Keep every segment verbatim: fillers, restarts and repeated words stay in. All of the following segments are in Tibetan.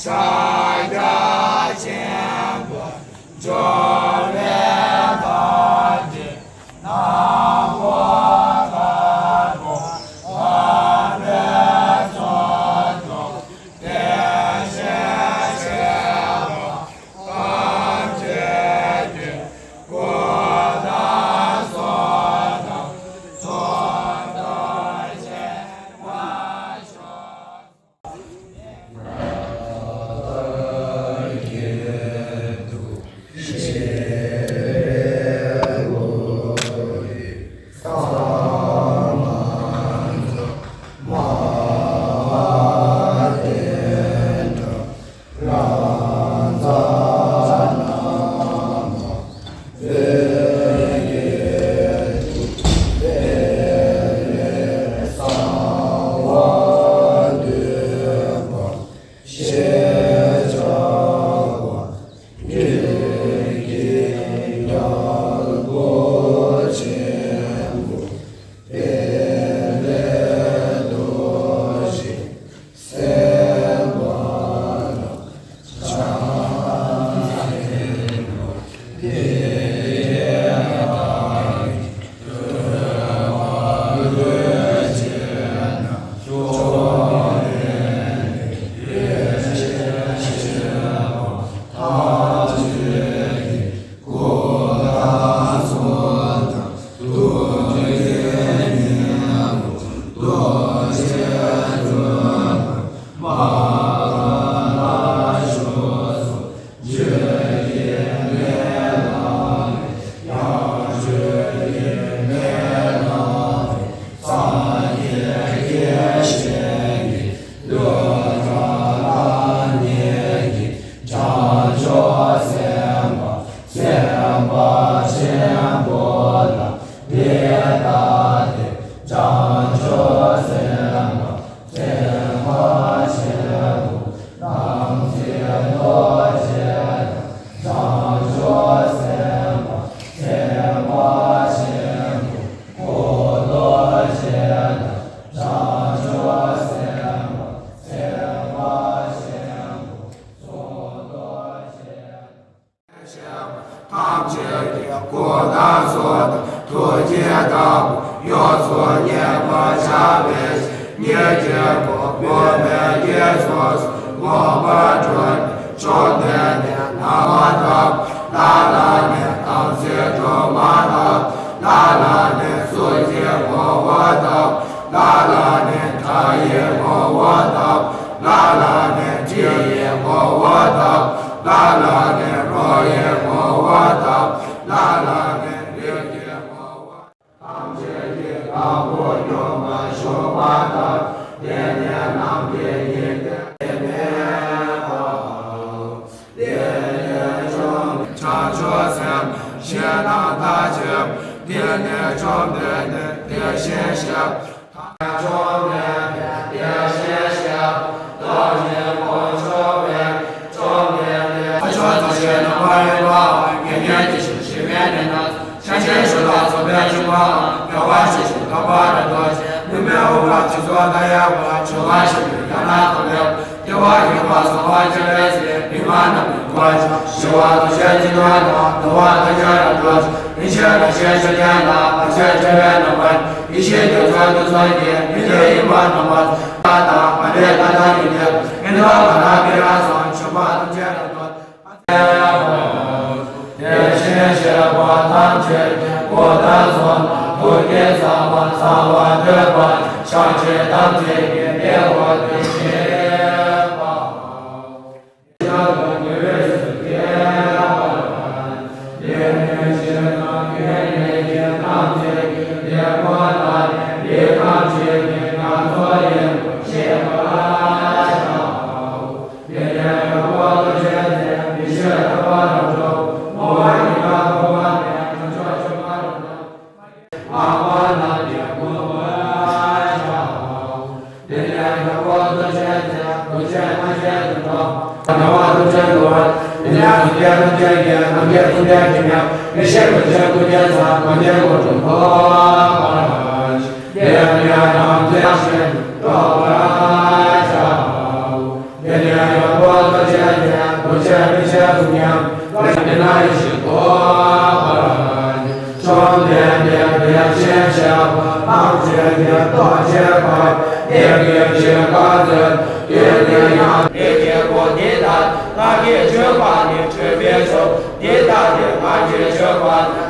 ཕྱག་རྒྱ་ཆེན་པོ་འབྱོར་བའི་བདག་ཉིད་ནག་པོ་དཀར་པོ་འཕགས་པའི་ཚོགས་དང་བདེ་གཤེགས་ཆེན་པོ་ཐམས་ཅད་ཀྱི་སྐུ་དང་གསུང་དང་ཚོགས་དང་བཅས་པ་ཤོག། ཐམས་ཅད་ཀྱི་སྐུ་དང་གསུང་དང་ཐུགས་ཀྱི་བདག་པོ་ཡོངས་སུ་མཉེས་པར་བྱ་བའི་ཕྱིར། ཉིད་ཀྱི་གོ་འཕང་མི་དགེ་སོགས་སུ་མངོན་པར་འགྲོ་བའི་བཅོམ་ལྡན་འདས་ནམ་མཁའ་ལྟ་བུ་ལ་ལ་ནི་དམ་ཚིག་སྒྲོལ་མ་ལྟ་བུ་ལ་ལ་ནི་གཟུགས་ཀྱི་ངོ་བོ་ལྟ་བུ་ལ་ལ་ནི་སྒྲ་ཡི་ངོ་བོ་ལྟ་བུ་ལ་ལ་ནི་དྲི་ཡི་ངོ་བོ་ལྟ་བུ་ལ་ལ་ནི་རོ་ཡི་ངོ་བོ་ལྟ་བུ་ལ་ལ་ནི་རེག་ཡི་ངོ་བོ། ཐམས་ཅད་ཀྱི་དང་པོ་སྙོམས་པར་ཞུགས་པ་དང་། དེ་ནས་ནམ་མཁའི་དབྱིངས་ལྟེ་བའི་མེ་ཏོག་དེ་ནས་བྱང་ཆུབ་སེམས་ཞེ་སྡང་དག་བྱེད་པ། དེ་ནས་བཅོམ་ལྡན་འདས་དེ་བཞིན་གཤེགས་པ། བཅོམ་ལྡན་འདས་དེ་བཞིན་གཤེགས་པ་སྟོང་ཉིད་ཀུན་འཇོམས་པའི་བཅོམ་ལྡན་འདས། ཕ་ཆོས་ཐམས་ཅད་རྣམ་པར་གཡེང་བའམ། ཡེ་ཤེས་ཀྱི་ཞིང་གཞན་མེད་ནས་ན། ཆགས་ཞེན་གཞན་དག་རྫོགས་པའི་སྤྱོད་པའམ། དགེ་བ་ཇི་བཞིན་བསགས་པ་ལ་ལྟོས་ཤིག། ནུས་མེད་འོངས་པ་ཇི་སྙེད་དག་ཡོད་པ། འབྱུང་བ་ཞིག་ཡོད་ན་ཡང་ན་བདེ་བ་ཡོད་པ་གསང་བར་བྱ་བའི་ཕྱིར། མི་སྨྲ་ནམ་མཁའི་ཁམས་ཀྱི་ཞི་བ་རྡོ་རྗེ་འཛིན་པ་དང་། འདུལ་བ་ཐབས་མཁས་ལ་སྤྲོ་ཞིང་། རིན་ཆེན་རབ་བརྒྱའི་ཤེས་རྒྱ་དང་། བར་ཆད་བྲལ་བའི་རྣམ་པར་ཡེ་ཤེས་རྒྱ་མཚོ་རྡུལ་ཚོན་གྱི་མེ་ལྟར་གཡེང་བ་རྣམ་པར་དག་དང་། མ་འདྲེས་ལྷ་དང་ཡོན་ཏན་ཡིན་ནོ། ང་རང་མི་རངས་སམ། བྱམས་པ་ཐམས་ཅད་ལ་ལྟོས། དེ་བཞིན་གཤེགས་པ་ཐམས་ཅད་ཀྱི་སྐུ་དང་གསུང་དང་ཐུགས་ཀྱི་ཕྱག་རྒྱ་ཚང་བར་འདོད་པ་ཕྱག་ཕྱི་དང་ཚིག་གི་བདེ་བ་དེ་བཞིན་པ། དེ་ནས་ཡང་པོ་ལྟོ་ཆེན་པོ་ལྟོ་བར་བྱའོ། དེ་ནས་ཡང་པོ་ལྟོ་ ཉམས་ལ་ཡེ་ཤེས་རྟོགས་པར་བྱོན། བཅོམ་ལྡན་འདས་དེ་བཞིན་གཤེགས་པ་ཐམས་ཅད་ཀྱི་ཐུགས་བསྐྱེད་པ། ཡི་གེ་བཞི་ཀ་ཙ་ཏུ་ཏི་ཡ། ལས་ཀྱི་སྒོ་འདི་ལྟར་ང་གིས་བརྗོད་པ་ནི་འཕྲོས་པའི་ཚོགས། འདི་ལྟ་སྟེ་ང་གིས་བརྗོད་པ་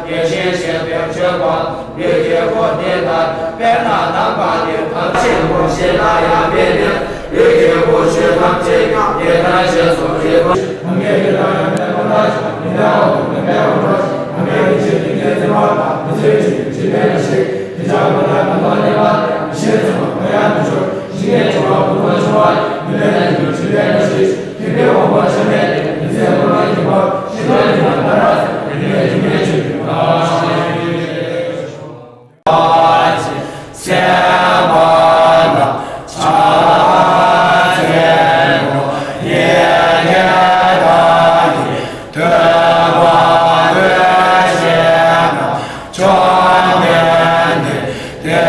དེ་བཞིན་གཤེགས་པས་བརྗོད་པ། ལས་ཀྱི་སྒོ་འདི་ལྟར། དཔེར་ན་ནམ་མཁའ་ནི་བར་ཆེན་པོ་ཞིག་ལ་ཡང་དཔེ་མེད། ལས་ཀྱི་སྒོ་ཆོས་ཐམས་ཅད་ཀྱང་དེ་ལྟར་ཞེས་སོགས་རིགས་པ། ང་མཁས་ཀྱི་ལ་ཡང་མེད་པ་འདྲ་ཞིང་མི་འདྲ་བ་དང་མི་འདྲ་བ་འདྲ་ཞིང་། ང་མཁས་ཀྱི་ཆོས་ཀྱི་སྐད་ཚིག་པ་དང་མི་ཚོལ་ཆོས་ཀྱི་ཆོས་པའི་ལ་ཞིག་དེ་ལྟར་ང་ལ་གང་དག་ལས་པ་དང་མི་ཤེས་ཚོལ་བ་གང་ཡང་མི་འཆོར། ཞིང་ལས་ཆུ་བ་ཀུན་ཏུ་འཆོལ་བ་ཡི་མི་ལས་ན་ཡུལ་ཆུ་ལས་ན་ཤེས། དེ་འདྲའི་འོང་བ་ཆ་མེད་དེ། མི་ཚེ་ལོ་ལ་འགྱུར་བ་ཤི་ལ་འགྱུར་བ་ལྟར་ར་ཟེར། དེ་ནས་དེ་ནས་ཆོས་ཀྱི་བདག་སེམས་པ་ལ་ཕྱག་འཚལ་ལོ། ཡི་གེ་དག་གིས་བསྟོད་པ་ལྷོད་བྱེད་ན། བཅོམ་ལྡན་འདས་དེ་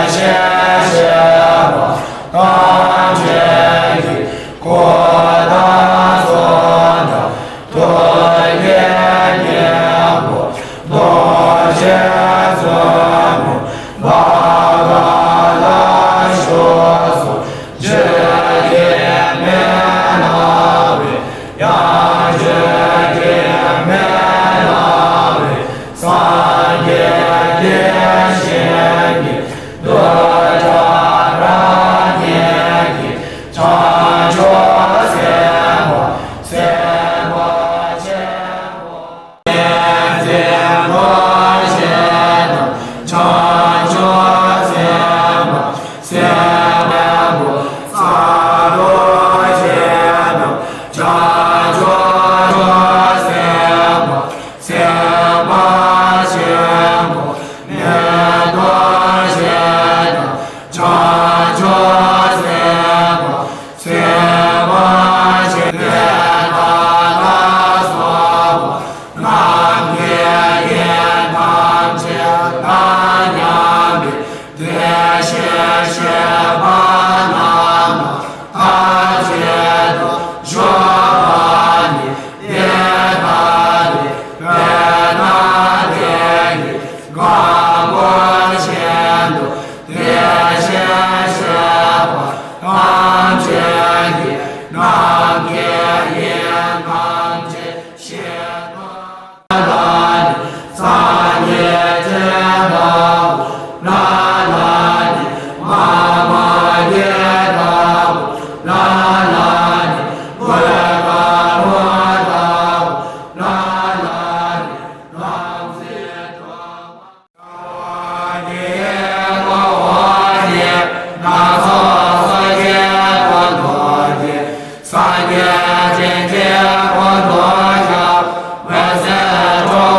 བཞིན་གཤེགས་པ་ཐམས་ཅད་ཀྱི་གོ་ཏ་སོ་ཏ། ཐུགས་ཀྱི་སྙིང་པོ་རྡོ་རྗེ་བཙུན་མོ་བྷ་ག་ལ་བཞུགས་སོ། ཆོས་ཀྱི་མེ་ལ་བས་ཡང་ཆོས་ཀྱི་མེ་ལ་བས་སངས་རྒྱས་ཀྱི་ཞིང་གི་རྡུལ་ཕྲ་རབ་བརྙེས་ཀྱི་བྱང་ཆུབ་སེམས་དཔའ་སེམས་དཔའ་ཆེན་པོ། སེམས་དཔའ་ཆེན་པོ་ནམ་མཁའི་དབྱིངས་ཐམས་ཅད་དང་མཉམ་པའི་དེ་བཞིན་གཤེགས་པ་རྣམས་ཐམས་ཅད་དུ་བཞུགས་པ་ནི་དེ་ལྟ་སྟེ། དཔེར་ན་དེ་ཡི་གང་པོ་བཞིན་དུ་དེ་བཞིན་གཤེགས་པ་ཐམས་ཅད་ཀྱིས་ནམ་མཁའི་དབྱིངས་ཐམས་ཅད་བཞེངས་པ་ལ་ནི་སངས་རྒྱས་སྤྱན་དང་པོ་ལ་ལ་ནི་མ་མ་ཡིན་དང་པོ་ལ་ལ་ནི་བུ་དང་མོ་དང་པོ་ལ་ལ་ནི་རང་བཞིན་གྲོལ་བ། སངས་རྒྱས་བྱེད་མཁན་ཀུན་ཏུ་ཀྱང་། བར་ཆད་འཁྲུལ་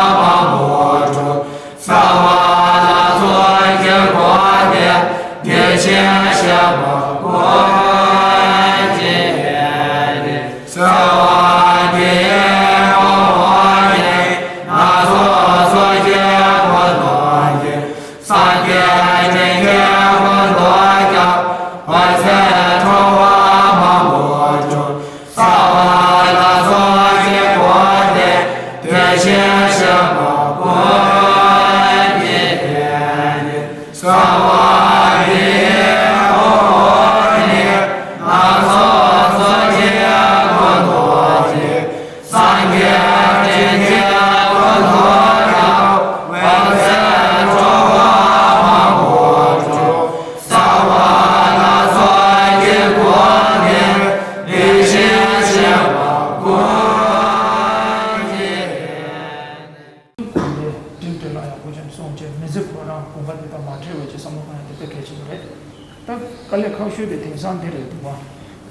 བ་མང་པོ་སྐྱོབ། སརྦ་ལ་སོགས་ཀྱི་སྒོ་ནས་དེ་བཞིན་གཤེགས་པ་ཀུན་གྱི་དེ་ཉིད་གསོལ་བ་འདེབས་སོ། ལགས་སོ། སངས་རྒྱས་ཀུན་ཏུ་གཤེགས། སངས་རྒྱས་བྱེད་མཁན་ཀུན་ཏུ་ཀྱང་། བར་ཆད་འཁྲུལ་བ་མང་པོ་སྐྱོབ། སརྦ་ལ་སོགས་ཀྱི་སྒོ་ནས་དེ་བཞིན་གཤེགས་པ་ཀུན་གྱི། དེ་འདྲ་ལ་ཡག་པོ་ཅན་སོང་བྱས་མི་ཚེ་ཁོ་རང་དགོངས་པ་དེ་དང་མ་བྲལ་བའི་ཅིག་བསམ་བློ་གཏོང་ཡ་དེ་དཔེ་གལ་ཆེན་པོ་རེད། ད་དཀའ་ལས་ཁག་ཤོས་དེ་དེང་སང་འདི་རེད་འདུག་བ།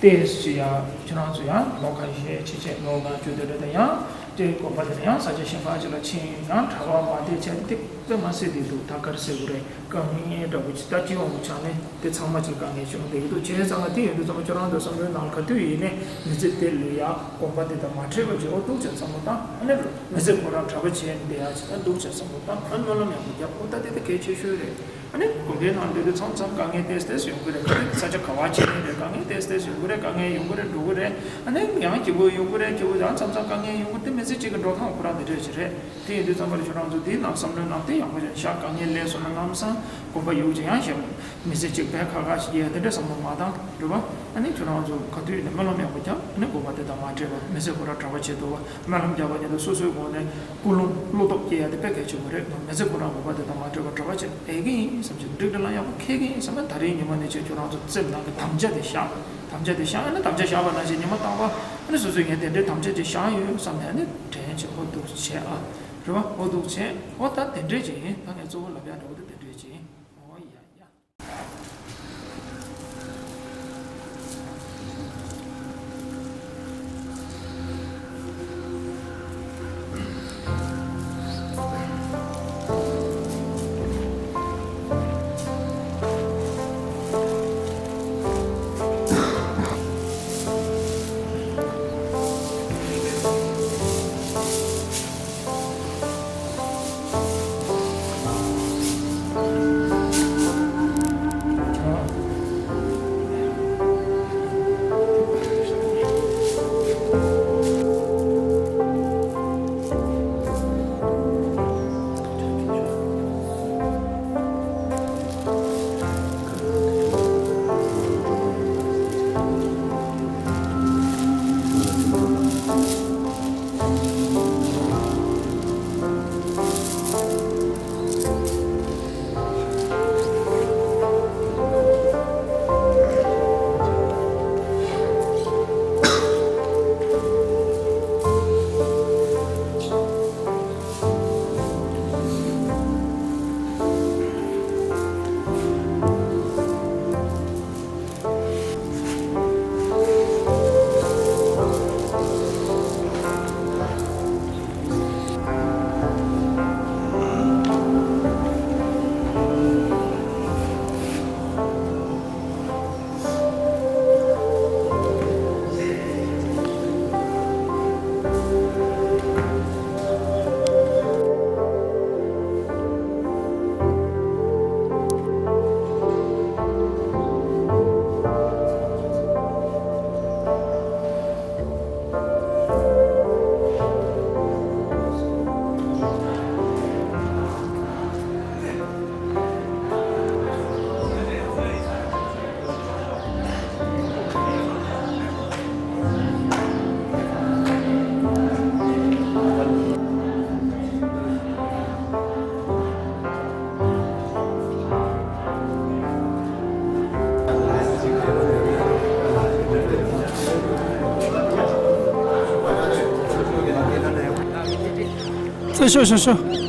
ཏེས་ཅི་ཡ་ཁྱེད་རང་ཚོ་ཡང་ལོ་ཁ་ཤས་ཕྱི་ཆད་ལོ་ལྔ་བཅུ་དེ་འདྲ་དང་ཡང་དེ་དགོན་པ་དེ་ལ་ཡང་ས་ཆ་གཞན་པ་ཅིག་ལ་ཕྱིན་ཡང་གྲྭ་པ་མ་བསྡད་བྱས་ཏེ་དཔེ་མ་སྲིད་དེ་འདུག་ད་ག་རེ་ཟེར་དགོས་རེད། དཀའ་ངལ་འདྲ་པོ་ཅིག་ད་སྤྱི་ཡོངས་ཀྱི་ཆ་ནས་དེ་ཚང་མ་ཅིག་དཀའ་ངལ་བྱུང་བསྡད་ཀྱི་འདུག་བྱས་ཙང་ང་དེ་ཡིན་དུས་ཙམ་ཁྱེད་རང་ཚོ་བསམ་བློའི་ནང་ག་དུས་ཡིན་ནའི་མི་ཚེ་དེ་ལ་ཡ་དགོན་པ་དེ་དང་མ་བྲལ་བ་ཅིག་འོ་འདུག་བྱས་བསམ་བློ་བཏང་ཨ་ནི་མི་ཚེ་ཁོ་རང་གྲྭ་པ་བྱས་ནས་བསྡད་ཡ་ཅིག་ད་འདུག་བྱས་བསམ་བློ་བཏང་ཨ་ནི་སྨོན་ལམ་ཡག་པོ་རྒྱབ་འོ་ད་དེ་ད་གལ་ཆེ་ཤོས་རེད། ཨ་ནི་དགོན་པའི་ནང་སྡོད་དུས་མཚམས་མཚམས་དཀའ་ངལ་ཏོག་ཙམ་ཡོང་གི་རེད། ས་ཆ་ག་བ་ཕྱིན་ནའི་རེད། དཀའ་ངལ་ཏོག་ཙམ་ཡོང་གི་རེད། དཀའ་ངལ་ཡོང་གི་རེད། འགྲོ་གི་རེད། ཨ་ནི་ཡང་སྐྱིད་པོ་ཡོང་གི་རེད། སྐྱིད་པོ་ཡང་མཚམས་མཚམས་དཀའ་ངལ་ཡོང་གི་རེད། དེ་མི་ཚེ་གཅིག་གི་འགྲོ་སྟངས་ཁོ་རང་དེ་འདྲ་ཞིག་རེད། དེ་ཡིན་དུས་ཙམ་པ་ལ་ཁྱོད་རང་ཚོ་དེའི་ནང་བསམ་བློའི་ནང་དེ་ཡག་པོ་ཞིག་བཞག་དཀའ་ངལ་སླེབས་སོང་ན་སྔ་མ་སང་དགོན་པ་ཡོད་ཀྱི་ཡང་ཞེ་པོ། མི་ཚེ་གཅིག་ཕན་ཁ་ཁ་ཞིག་ཡས་དེ་འདྲ་བསམ་བློ་མ་བཏང་རེད་པ། ཨ་ནི་ཁྱོད་རང་ཚོ་ག་དུས་ཡིན་ན་སྨོན་ལམ་ཡག་པོ་རྒྱབ། ཨ་ནི་དགོན་པ་དེ་དང་མ་འབྲེལ་བ། མི་ཚེ་ཁོ་རང་གྲྭ་པ་བྱེད་འདུག་པ། སྨོན་ལམ་རྒྱབ་པ་ཉིད་དུ་སོ་སོའི་སྒོ་ནས་ཀུན་སློང་བློ་སྟོབས་སྐྱེ་ཡ་དེ་དཔེ་གལ་ཆེན་པོ་རེད། མི་ཚེ་ཁོ་རང་དགོན་པ་དེ་དང་མ་འབྲེལ་བ་གྲྭ་པ་བྱེད་ཨེ་གི་ཡིན་བསམ་གྱི་འགྲིག་འགྲིག་ལ་ཡག་པོ་ཁེལ་གི་ཡིན་བསམ་ན། ད་རེས་ཉི་མ་ནས་བྱས་ཁྱོད་རང་ཚོ་སེམས་ནང་གི་དམ་བཅའ་དེ་བཞག་དམ་བཅའ་དེ་བཞག་ཨ་ནི་དམ་བཅའ་བཞག་པ་ནང་བཞིན་ཉི་མ་རྟག་པར་ཨ་ནི་སོ་སོས་ངས་དེ་འདྲའི་དམ་བཅའ་ཅིག་བཞག་ཡོད་བསམ་ནས་ཨ་ནི་དྲན་བྱས་འོ་འདུག་བྱས་ཨ། རེད་པ། འོ་འདུག་བྱས་འོ་ད་དེ་འདྲས་ཅིག་ཡིན། ད་ངས་གཙོ་བོ་ལབ་ཡ་འདྲ་བོ་དེ་དེ་འདྲས་ཅིག་ཡིན། འོ་ཡ་ཡ། ཤོ་ཤོ་ཤོ།